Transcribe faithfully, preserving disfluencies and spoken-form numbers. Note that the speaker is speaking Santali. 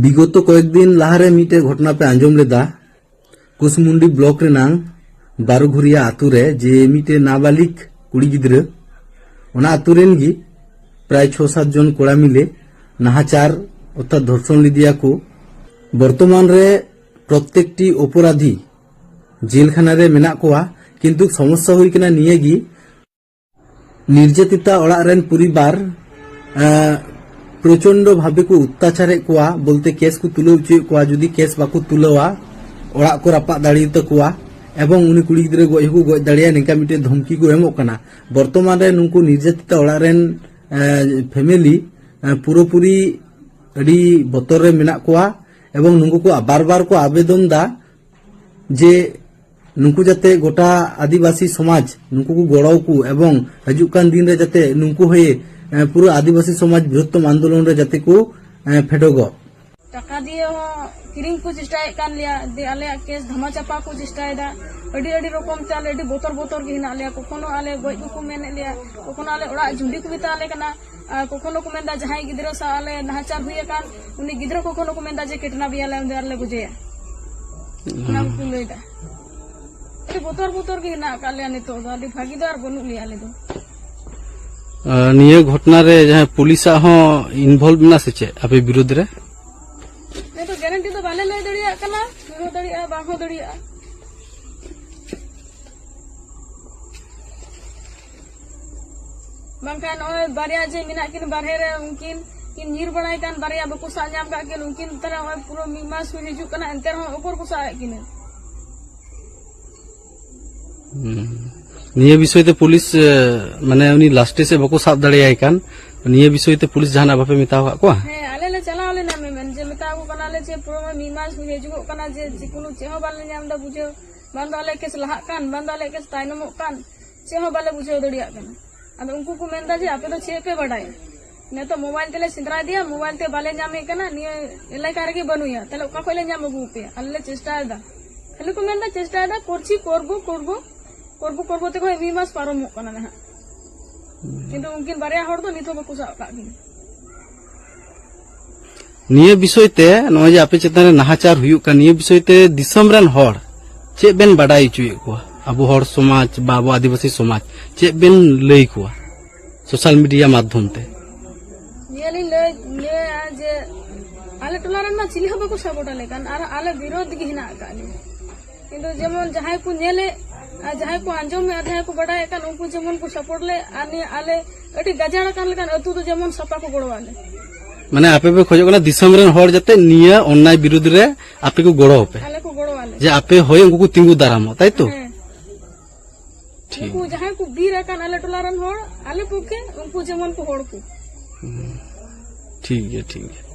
ᱵᱤᱜᱚᱛᱚ ᱠᱚᱭᱮᱠ ᱫᱤᱱ ᱞᱟᱦᱟᱨᱮ ᱢᱤᱫᱴᱮᱡ ᱜᱷᱚᱴᱚᱱᱟ ᱯᱮ ᱟᱸᱡᱚᱢ ᱞᱮᱫᱟ, ᱠᱩᱥᱢᱩᱱᱰᱤ ᱵᱞᱚᱠ ᱨᱮᱱᱟᱝ ᱵᱟᱨᱩᱜᱷᱩᱨᱤᱭᱟ ᱟᱛᱩ ᱨᱮ ᱡᱮ ᱢᱤᱫᱴᱮᱡ ᱱᱟᱵᱟᱞᱤᱜ ᱠᱩᱲᱤ ᱜᱤᱫᱽᱨᱟᱹ, ᱚᱱᱟ ᱟᱛᱩ ᱨᱮᱱ ᱜᱮ ᱯᱨᱟᱭ ᱪᱷᱚ ᱥᱟᱛ ᱡᱚᱱ ᱠᱚᱲᱟ ᱢᱤᱞᱮ ᱱᱟᱦᱟᱪᱟᱨ ᱚᱨᱛᱷᱟᱛ ᱫᱷᱚᱨᱥᱚᱱ ᱞᱮᱫᱮᱭᱟ ᱠᱚ᱾ ᱵᱚᱨᱛᱚᱢᱟᱱ ᱨᱮ ᱯᱨᱚᱛᱮᱠᱴᱤ ᱚᱯᱚᱨᱟᱫᱷᱤ ᱡᱮᱞ ᱠᱷᱟᱱᱟ ᱨᱮ ᱢᱮᱱᱟᱜ ᱠᱚᱣᱟ, ᱠᱤᱱᱛᱩ ᱥᱚᱢᱚᱥᱥᱟ ᱦᱩᱭ ᱠᱟᱱᱟ ᱱᱤᱭᱟᱹ ᱜᱮ, ᱱᱤᱨᱡᱟᱛᱤᱛᱟ ᱚᱲᱟᱜ ᱨᱮᱱ ᱯᱚᱨᱤᱵᱟᱨ, ᱮᱸ, ᱯᱨᱚᱪᱚᱱᱰᱚ ᱵᱷᱟᱵᱮ ᱠᱚ ᱚᱛᱛᱟᱪᱟᱨᱮᱫ ᱠᱚᱣᱟ, ᱵᱚᱞᱛᱮ ᱠᱮᱥ ᱠᱚ ᱛᱩᱞᱟᱹᱣ ᱦᱚᱪᱚᱭᱮᱫ ᱠᱚᱣᱟ, ᱡᱩᱫᱤ ᱠᱮᱥ ᱵᱟᱠᱚ ᱛᱩᱞᱟᱹᱣᱟ, ᱚᱲᱟᱜ ᱠᱚ ᱨᱟᱯᱟᱜ ᱫᱟᱲᱮᱭᱟᱛᱟ ᱠᱚᱣᱟ ᱮᱵᱚᱝ ᱩᱱᱤ ᱠᱩᱲᱤ ᱜᱤᱫᱽᱨᱟᱹ ᱜᱚᱡ ᱦᱚᱸᱠᱚ ᱜᱚᱡ ᱫᱟᱲᱮᱭᱟᱜᱼᱟ, ᱱᱤᱝᱠᱟ ᱢᱤᱫᱴᱮᱱ ᱫᱷᱚᱢᱠᱤ ᱠᱚ ᱮᱢᱚᱜ ᱠᱟᱱᱟ᱾ ᱵᱚᱨᱛᱚᱢᱟᱱ ᱨᱮ ᱱᱩᱠᱩ ᱱᱤᱨᱡᱟᱛᱤᱛᱟ ᱚᱲᱟᱜ ᱨᱮᱱ, ᱮᱸ, ᱯᱷᱮᱢᱮᱞᱤ, ᱮᱸ, ᱯᱩᱨᱟᱹᱯᱩᱨᱤ ᱟᱹᱰᱤ ᱵᱚᱛᱚᱨ ᱨᱮ ᱢᱮᱱᱟᱜ ᱠᱚᱣᱟ ᱮᱵᱚᱝ ᱱᱩᱠᱩ ᱠᱚ ᱵᱟᱨ ᱵᱟᱨ ᱠᱚ ᱟᱵᱮᱫᱚᱱ ᱫᱟ ᱡᱮ ᱱᱩᱠᱩ ᱡᱟᱛᱮ ᱜᱚᱴᱟ ᱟᱹᱫᱤᱵᱟᱹᱥᱤ ᱥᱚᱢᱟᱡᱽ ᱱᱩᱠᱩ ᱠᱚ ᱜᱚᱲᱚ ᱠᱚ ᱮᱵᱚᱝ ᱦᱤᱡᱩᱜ ᱠᱟᱱ ᱫᱤᱱ ᱨᱮ ᱡᱟᱛᱮ ᱱᱩᱠᱩ ᱦᱚᱸ, ᱮ, ᱯᱩᱨᱟᱹ ᱟᱹᱫᱤᱵᱟᱹᱥᱤ ᱥᱚᱢᱟᱡᱽ ᱵᱨᱤᱦᱚᱛᱛᱚᱢ ᱟᱱᱫᱳᱞᱚᱱ ᱨᱮ ᱡᱟᱛᱮ ᱠᱚ, ᱮ, ᱯᱷᱮᱰᱚᱜᱚᱜ᱾ ᱴᱟᱠᱟ ᱫᱤᱭᱮ ᱦᱚᱸ ᱠᱤᱨᱤᱧ ᱠᱚ ᱪᱮᱥᱴᱟᱭᱮᱫ ᱠᱟᱱ ᱞᱮᱭᱟ, ᱫᱤᱭᱮ ᱟᱞᱮᱭᱟᱜ ᱠᱮᱥ ᱫᱷᱟᱢᱟ ᱪᱟᱯᱟ ᱠᱚ ᱪᱮᱥᱴᱟᱭᱮᱫᱟ᱾ ᱟᱹᱰᱤ ᱟᱹᱰᱤ ᱨᱚᱠᱚᱢ ᱛᱮ ᱟᱞᱮ ᱟᱹᱰᱤ ᱵᱚᱛᱚᱨ ᱵᱚᱛᱚᱨ ᱜᱮ ᱦᱮᱱᱟᱜ ᱞᱮᱭᱟ᱾ ᱠᱚᱠᱷᱚᱱᱳ ᱟᱞᱮ ᱜᱚᱡ ᱠᱚᱠᱚ ᱢᱮᱱᱮᱫ ᱞᱮᱭᱟ, ᱠᱚᱠᱷᱚᱱᱳ ᱟᱞᱮ ᱚᱲᱟᱜ ᱡᱩᱸᱰᱤ ᱠᱚ ᱢᱮᱛᱟ ᱟᱞᱮ ᱠᱟᱱᱟ᱾ ᱟᱨ ᱠᱚᱠᱷᱚᱱᱳ ᱠᱚ ᱢᱮᱱᱫᱟ ᱡᱟᱦᱟᱸᱭ ᱜᱤᱫᱽᱨᱟᱹ ᱥᱟᱶ ᱟᱞᱮ ᱱᱟᱦᱟᱪᱟᱨ ᱦᱩᱭ ᱟᱠᱟᱱ ᱩᱱᱤ ᱜᱤᱫᱽᱨᱟᱹ ᱠᱚᱠᱷᱚᱱᱳ ᱠᱚ ᱢᱮᱱᱫᱟ ᱡᱮ ᱠᱮᱴᱱᱟ ᱵᱮᱭᱟᱞᱮ, ᱩᱱᱤ ᱟᱨᱞᱮ ᱜᱚᱡᱮᱭᱟ᱾ ᱚᱱᱟ ᱠᱚᱠᱚ ᱞᱟᱹᱭᱫᱟ᱾ ᱟᱹᱰᱤ ᱵᱚᱛᱚᱨ ᱵᱚᱛᱚᱨ ᱜᱮ ᱦᱮᱱᱟᱜ ᱟᱠᱟᱫ ᱞᱮᱭᱟ ᱱᱤᱛᱚᱜ ᱫᱚ, ᱟᱹᱰᱤ ᱵᱷᱟᱹᱜᱤ ᱫᱚ ᱟᱨ ᱵᱟᱹᱱᱩᱜ ᱞᱮᱭᱟ ᱟᱞᱮ ᱫᱚ᱾ ᱟᱨ ᱱᱤᱭᱟᱹ ᱜᱷᱚᱴᱚᱱᱟ ᱨᱮ ᱡᱟᱦᱟᱸᱭ ᱯᱩᱞᱤᱥᱟᱜ ᱦᱚᱸ ᱤᱱᱵᱷᱚᱞᱵᱷ ᱢᱮᱱᱟᱜᱼᱟ ᱥᱮ ᱪᱮᱫ ᱟᱯᱮ ᱵᱤᱨᱩᱫᱽ ᱨᱮ? ᱱᱤᱛᱚᱜ ᱜᱮᱨᱮᱱᱴᱤ ᱫᱚ ᱵᱟᱞᱮ ᱞᱟᱹᱭ ᱫᱟᱲᱮᱭᱟᱜ ᱠᱟᱱᱟ, ᱦᱩᱭ ᱦᱚᱸ ᱫᱟᱲᱮᱭᱟᱜᱼᱟ, ᱵᱟᱝ ᱦᱚᱸ ᱫᱟᱲᱮᱭᱟᱜᱼᱟ᱾ ᱵᱟᱝᱠᱷᱟᱱ ᱱᱚᱜᱼᱚᱭ ᱵᱟᱨᱭᱟ ᱡᱮ ᱢᱮᱱᱟᱜ ᱠᱤᱱ ᱵᱟᱨᱦᱮ ᱨᱮ, ᱩᱱᱠᱤᱱ ᱠᱤᱱ ᱧᱤᱨ ᱵᱟᱲᱟᱭ ᱠᱟᱱ, ᱵᱟᱨᱭᱟ ᱵᱟᱠᱚ ᱥᱟᱵ ᱧᱟᱢ ᱠᱟᱜ ᱠᱤᱱ, ᱩᱱᱠᱤᱱ ᱛᱟᱦᱞᱮ ᱱᱚᱜᱼᱚᱭ ᱯᱩᱨᱟᱹ ᱢᱤᱫ ᱢᱟᱥ ᱦᱩᱭ ᱦᱤᱡᱩᱜ ᱠᱟᱱᱟ, ᱮᱱᱛᱮ ᱨᱮᱦᱚᱸ ᱚᱠᱚᱨ ᱠᱚ ᱥᱟᱵ ᱮᱫ ᱠᱤᱱᱟ᱾ ᱦᱩᱸ᱾ ᱱᱤᱭᱟᱹ ᱵᱤᱥᱚᱭ ᱛᱮ ᱯᱩᱞᱤᱥ, ᱮ, ᱢᱟᱱᱮ ᱩᱱᱤ ᱞᱟᱥᱴᱮ ᱥᱮᱫ ᱵᱟᱠᱚ ᱥᱟᱵ ᱫᱟᱲᱮᱭᱟᱭ ᱠᱟᱱ, ᱱᱤᱭᱟᱹ ᱵᱤᱥᱚᱭ ᱛᱮ ᱯᱩᱞᱤᱥ ᱡᱟᱦᱟᱱᱟᱜ ᱵᱟᱯᱮ ᱢᱮᱛᱟᱣ ᱟᱠᱟᱫ ᱠᱚᱣᱟ? ᱦᱮᱸ, ᱟᱞᱮ ᱞᱮ ᱪᱟᱞᱟᱣ ᱞᱮᱱᱟ ᱢᱮᱢᱮᱱ, ᱡᱮ ᱢᱮᱛᱟ ᱠᱚ ᱠᱟᱱᱟᱞᱮ ᱡᱮ ᱯᱩᱨᱟᱹ ᱢᱤᱫ ᱢᱟᱥ ᱦᱩᱭ ᱦᱤᱡᱩᱜᱚᱜ ᱠᱟᱱᱟ, ᱡᱮ ᱡᱮᱠᱳᱱᱳ ᱪᱮᱫ ᱦᱚᱸ ᱵᱟᱞᱮ ᱧᱟᱢ ᱮᱫᱟ ᱵᱩᱡᱷᱟᱹᱣ, ᱵᱟᱝ ᱫᱚ ᱟᱞᱮᱭᱟᱜ ᱠᱮᱥ ᱞᱟᱦᱟᱜ ᱠᱟᱱ, ᱵᱟᱝ ᱫᱚ ᱟᱞᱮᱭᱟᱜ ᱠᱮᱥ ᱛᱟᱭᱱᱚᱢᱚᱜ ᱠᱟᱱ, ᱪᱮᱫ ᱦᱚᱸ ᱵᱟᱞᱮ ᱵᱩᱡᱷᱟᱹᱣ ᱫᱟᱲᱮᱭᱟᱜ ᱠᱟᱱᱟ᱾ ᱟᱫᱚ ᱩᱱᱠᱩ ᱠᱚ ᱢᱮᱱᱫᱟ ᱡᱮ ᱟᱯᱮ ᱫᱚ ᱪᱮᱫ ᱯᱮ ᱵᱟᱰᱟᱭᱟ? ᱱᱤᱛᱚᱜ ᱢᱳᱵᱟᱭᱤᱞ ᱛᱮᱞᱮ ᱥᱮᱸᱫᱽᱨᱟ ᱤᱫᱤᱭᱟ, ᱢᱳᱵᱟᱭᱤᱞ ᱛᱮ ᱵᱟᱞᱮ ᱧᱟᱢᱮ ᱠᱟᱱᱟ, ᱱᱤᱭᱟᱹ ᱮᱞᱟᱠᱟ ᱨᱮᱜᱮ ᱵᱟᱹᱱᱩᱭᱟ, ᱛᱟᱦᱞᱮ ᱚᱠᱟ ᱠᱷᱚᱡ ᱞᱮ ᱧᱟᱢ ᱟᱹᱜᱩ ᱟᱯᱮᱭᱟ? ᱟᱞᱮ ᱞᱮ ᱪᱮᱥᱴᱟᱭᱮᱫᱟ, ᱠᱷᱟᱹᱞᱤ ᱠᱚ ᱢᱮᱱᱫᱟ ᱪᱮᱥᱴᱟᱭᱮᱫᱟ, ᱠᱚᱨᱪᱤ ᱠᱚᱨᱵᱚ ᱠᱚᱨᱵᱚ ᱠᱚᱨᱵᱚ ᱠᱚᱨᱵᱚ ᱛᱮ ᱠᱷᱚᱡ ᱢᱤᱫ ᱢᱟᱥ ᱯᱟᱨᱚᱢᱚᱜ ᱠᱟᱱᱟ ᱱᱟᱦᱟᱜ, ᱠᱤᱱᱛᱩ ᱩᱱᱠᱤᱱ ᱵᱟᱨᱭᱟ ᱦᱚᱲ ᱫᱚ ᱱᱤᱛ ᱦᱚᱸ ᱵᱟᱠᱚ ᱥᱟᱵ ᱟᱠᱟᱫ ᱠᱤᱱᱟ᱾ ᱱᱤᱭᱟᱹ ᱵᱤᱥᱚᱭ ᱛᱮ, ᱱᱚᱜᱼᱚᱭ ᱡᱮ ᱟᱯᱮ ᱪᱮᱛᱟᱱ ᱨᱮ ᱱᱟᱦᱟᱪᱟᱨ ᱦᱩᱭᱩᱜ ᱠᱟᱱ, ᱱᱤᱭᱟᱹ ᱵᱤᱥᱚᱭ ᱛᱮ ᱫᱤᱥᱚᱢ ᱨᱮᱱ ᱦᱚᱲ ᱪᱮᱫ ᱵᱮᱱ ᱵᱟᱰᱟᱭ ᱦᱚᱪᱚᱭᱮᱫ ᱠᱚᱣᱟ? ᱟᱵᱚ ᱦᱚᱲ ᱥᱚᱢᱟᱡᱽ ᱵᱟ ᱟᱵᱚ ᱟᱹᱫᱤᱵᱟᱹᱥᱤ ᱥᱚᱢᱟᱡᱽ ᱪᱮᱫ ᱵᱮᱱ ᱞᱟᱹᱭ ᱠᱚᱣᱟ ᱥᱳᱥᱟᱞ ᱢᱤᱰᱤᱭᱟ ᱢᱟᱫᱽᱫᱷᱚᱢ ᱛᱮ? ᱱᱤᱭᱟᱹ ᱞᱤᱧ ᱞᱟᱹᱭ, ᱞᱟᱹᱭᱟ ᱡᱮ ᱟᱞᱮ ᱴᱚᱞᱟ ᱨᱮᱱ ᱢᱟ ᱪᱤᱞᱤ ᱦᱚᱸ ᱵᱟᱠᱚ ᱥᱟᱯᱳᱨᱴ ᱟᱞᱮ ᱠᱟᱱ, ᱟᱨ ᱟᱞᱮ ᱵᱤᱨᱳᱫᱷ ᱜᱮ ᱦᱮᱱᱟᱜ ᱟᱠᱟᱫ ᱞᱮᱭᱟ᱾ ᱠᱤᱱᱛᱩ ᱡᱮᱢᱚᱱ ᱡᱟᱦᱟᱸᱭ ᱠᱚ ᱧᱮᱞᱮᱫ ᱟᱨ ᱡᱟᱦᱟᱸᱭ ᱠᱚ ᱟᱸᱡᱚᱢᱮᱫ ᱟᱨ ᱡᱟᱦᱟᱸᱭ ᱠᱚ ᱵᱟᱰᱟᱭᱮᱫ ᱠᱟᱱ, ᱩᱱᱠᱩ ᱡᱮᱢᱚᱱ ᱠᱚ ᱥᱟᱯᱳᱨᱴ ᱞᱮ, ᱟᱨ ᱱᱤᱭᱟᱹ ᱟᱞᱮ ᱟᱹᱰᱤ ᱜᱟᱡᱟᱲ ᱟᱠᱟᱱ ᱞᱮᱠᱟᱱ ᱟᱹᱛᱩ ᱫᱚ ᱡᱮᱢᱚᱱ ᱥᱟᱯᱷᱟ ᱠᱚ ᱜᱚᱲᱚ ᱟᱞᱮ᱾ ᱢᱟᱱᱮ, ᱟᱯᱮ ᱯᱮ ᱠᱷᱚᱡᱚᱜ ᱠᱟᱱᱟ ᱫᱤᱥᱚᱢ ᱨᱮᱱ ᱦᱚᱲ ᱡᱟᱛᱮ ᱱᱤᱭᱟᱹ ᱚᱱᱱᱟᱭ ᱵᱤᱨᱩᱫᱽ ᱨᱮ ᱟᱯᱮ ᱠᱚ ᱜᱚᱲᱚ ᱟᱯᱮ, ᱟᱞᱮ ᱠᱚ ᱜᱚᱲᱚ ᱟᱞᱮ᱾ ᱡᱮ ᱟᱯᱮ ᱦᱳᱭ ᱩᱱᱠᱩ ᱠᱚ ᱛᱤᱸᱜᱩ ᱫᱟᱨᱟᱢᱚᱜ, ᱛᱟᱭ ᱛᱚ? ᱦᱮᱸ᱾ ᱴᱷᱤᱠ᱾ ᱩᱱᱠᱩ ᱡᱟᱦᱟᱸᱭ ᱠᱚ ᱵᱤᱨ ᱟᱠᱟᱱ ᱟᱞᱮ ᱴᱚᱞᱟ ᱨᱮᱱ ᱦᱚᱲ, ᱟᱞᱮ ᱯᱚᱠᱠᱷᱮ ᱩᱱᱠᱩ ᱡᱮᱢᱚᱱ ᱠᱚ ᱦᱚᱲ ᱠᱚ᱾ ᱴᱷᱤᱠ ᱜᱮᱭᱟ, ᱴᱷᱤᱠ ᱜᱮᱭᱟ᱾